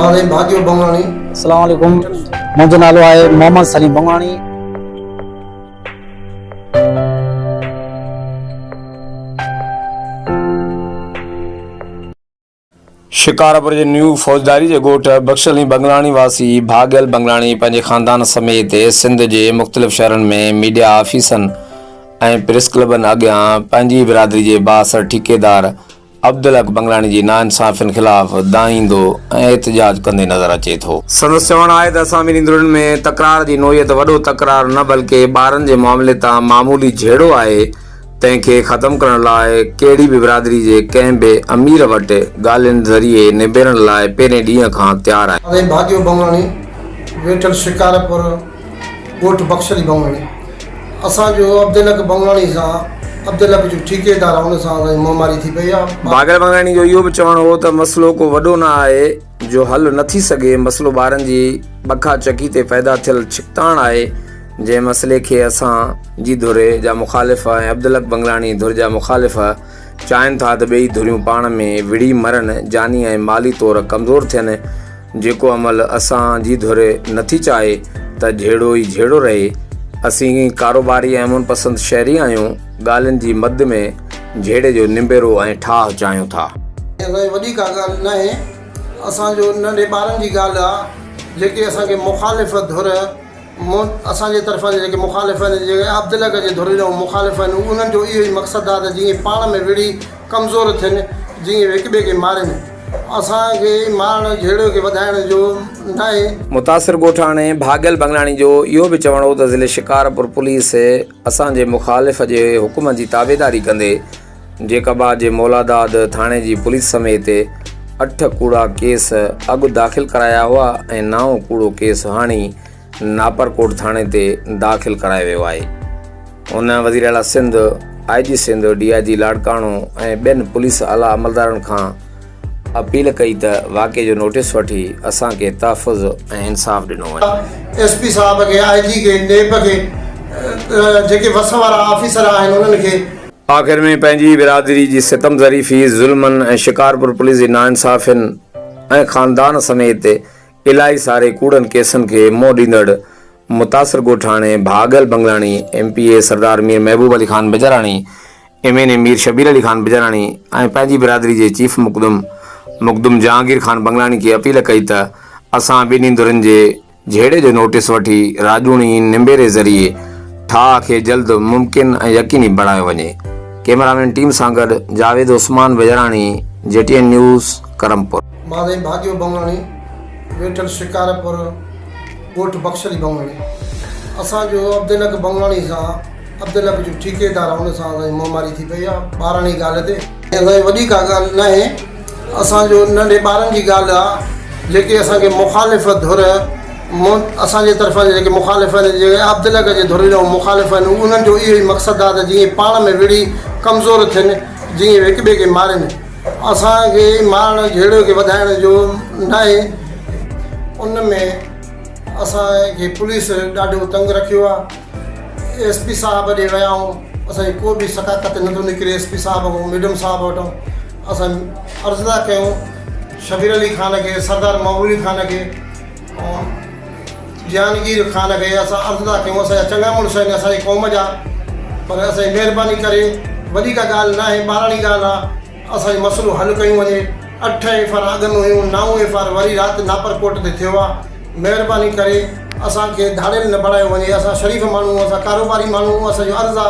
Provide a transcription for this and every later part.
مان سائين ڀاڳيو بنگلاڻي. اسلام عليڪم منهنجو نالو آهي محمد سليم بنگلاڻي. شڪارپور جي نيو فوجداري جي ڳوٺ بخش علي بنگلاڻي واسي ڀاڳيل بنگلاڻي پنهنجي خاندان سميت سنڌ جي مختلف شهرن ۾ ميڊيا آفيسن ۽ پريس ڪلبن اڳيان پنهنجي برادري جي بااثر ٺيڪيدار عبدالحق بنگلاڻي جي ناانصافين خلاف دانهيندو ۽ احتجاج ڪندي نظر اچي ٿو. سندس چوڻ آهي ته اسان ٻنهي ڌرين ۾ تڪرار جي نوعيت وڏو تڪرار نه بلڪه ٻارن جي معاملي تان معمولي جهيڙو آهي تنهن کي ختم ڪرڻ لاء ڪهڙي به برادري جي ڪنهن به امير وٽ ڳالهين ذريعي نبيرڻ لاء پهرين ڏينهن کان تيار آهيون. سائين ڀاڳيو بنگلاڻي ويٺل شڪارپور ڳوٺ بخش علي بنگلاڻي اسان جو عبدالحق بنگلاڻي سان عبدالحق جو ٺيڪيدار آ ان سان اسان جي منهن ماري ٿي پئي آ. ڀاڳل بنگلاڻي جو اهو به چوڻ هو ته مسئلو ڪو وڏو نه آهي جو حل نه ٿي سگهي، مسئلو ٻارن جي ٻکا چڪي تي پيدا ٿيل ڇڪتاڻ آهي، جنهن مسئلي کي اسان جي ڌر جا مخالف ۽ عبدالحق بنگلاڻي ڌر جا مخالف چاهين ٿا ته ٻئي ڌريون پاڻ ۾ وڙهي مرن، جاني ۽ مالي طور ڪمزور ٿين، جيڪو عمل اسان جي ڌر نٿي چاهي ته جهيڙو ئي جهيڙو رهي. اسين ڪاروباري ۽ امن پسند شهري آهيون، ڳالهين جي مد ۾ جهيڙي جو نبيرو ۽ ٺاهه چاهيون ٿا. اسان جي وڏي ڪا ڳالهه ناهي، اسان جو ننڍي ٻارن جي ڳالهه آ، جيڪي اسان کي مخالف ڌر مون اسان جي طرفان جيڪي مخالف آهن، جيڪي عبدالحق جي ڌر جا مخالف آهن، انهن جو اهو ئي مقصد آهي ته جيئن پاڻ ۾ وڙهي ڪمزور ٿين، جيئن هڪ ٻئي کي مارين. اسان کي مارڻ جهيڙي کي وڌائڻ جو ناهي. متاثر ڳوٺاڻي ڀاڳيل بنگلاڻي جو اهو به چوڻ هو ته ضلعي شڪارپور پوليس اسان جي مخالف جي حڪم جي تابعداري ڪندي جيڪب آباد جي مولاداد ٿاڻي جي پوليس سميت اٺ ڪوڙا ڪيس اڳ داخل ڪرايا هئا ۽ نائون ڪوڙو ڪيس هاڻي ناپرڪوٽ ٿاڻي تي داخل ڪرايو ويو آهي. هن وزيراعليٰ Sindh, I G Sindh, D I G Larkana ۽ ٻين پوليس اعليٰ عملدارن کان اپيل ڪئي ته واقعي جو نوٽيس وٺي اسان کي تحفظ ۽ انصاف ڏنو وڃي. ايس پي صاحب کي، آء جي کي، نيب کي، جيڪي وس وارا آفيسر آهن انهن کي. آخر ۾ پنهنجي برادري جي ستم ظريفي، ظلمن ۽ شڪارپور پوليس جي ناانصافين ۽ خاندان سميت الائي ساري ڪوڙن ڪيسن کي منهن ڏيندڙ متاثر ڳوٺاڻي Bhagal Banglani, M P A Sardar Mir Mehboob Ali Khan Bijarani, M N A Mir Shabbir Ali Khan Bijarani ۽ پنهنجي برادري جي چيف مخدوم مخدوم جهانگير خان بنگلاڻي کي اپيل ڪئي ته اسان ٻنهي ڌرين جي جهيڙي جو نوٽيس وٺي راڄوڻي نمبيري ذريعي ٺاهه کي جلد ممڪن ۽ يقيني بڻايو وڃي. ڪئميرامين ٽيم سان گڏ Javed Usman Bijarani, G T N news, Karampur. مان سائين ڀاڳيو بنگلاڻي ويٺل شڪارپور ڳوٺ بخش علي بنگلاڻي اسان جو عبدالحق بنگلاڻي سان عبدالحق جو ٺيڪيدار آ ان سان اسان جي منهن ماري ٿي پئي آ ٻاراڻي ڳالهه تي. اسان جي وڏي ڪا ڳالهه ناهي. اسان جو ننڍي ٻارن جي ڳالهه آ جيڪي اسان کي مخالف ڌر مون اسان جي طرفان جيڪي مخالف آهن جيڪي عبدالحق جي ڌر جا مخالف آهن انهن جو اهو ئي مقصد آ ته جيئن پاڻ ۾ وڙهي ڪمزور ٿين جيئن هڪ ٻئي کي مارين اسان کي مارڻ جهيڙي کي وڌائڻ جو ناهي ان ۾ اسان کي پوليس ڏاڍو تنگ رکيو آ ايس پي صاحب ڏي ويا آهيون اسان جي ڪو به ثقاقت نٿو نڪري ايس پي صاحب کان ميڊم صاحب وٽان اسان عرض ٿا ڪيون شبير علي خان کي سردار محبوب علي خان کي جهانگير خان کي اسان عرض ٿا ڪيون اسان جا چڱا مڙس آهن اسان جي قوم جا پر اسان جي مهرباني ڪري وڏي ڪا ڳالهه ناهي ٻاراڻي ڳالهه آ اسان جو مسئلو حل ڪيون وڃي اٺ ايف آر اڳ ۾ هيون نائون ايف آر وري رات ناپر ڪوٽ تي ٿيو آ مهرباني ڪري اسان کي ڌاڙيل نه بڻايو وڃي اسان شريف ماڻهو اسان ڪاروباري ماڻهو اسان جو عرض آ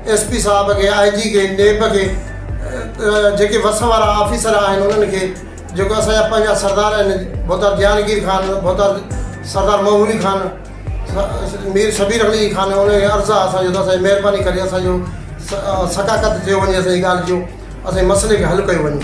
ايس پي صاحب کي آء جي کي نيب کي جيڪي وس وارا آفيسر آهن انهن کي جيڪو اسان جا پنهنجا سردار آهن ڀوتار جهانگير خان ڀوتار سردار محبوب علي خان مير شبير علي خان انهن کي عرض آهي اسان جو ته اسان جي مهرباني ڪري اسان جو ثقاقت ٿيو وڃي اسان جي ڳالهه جو اسان جي مسئلي کي حل ڪيو وڃي.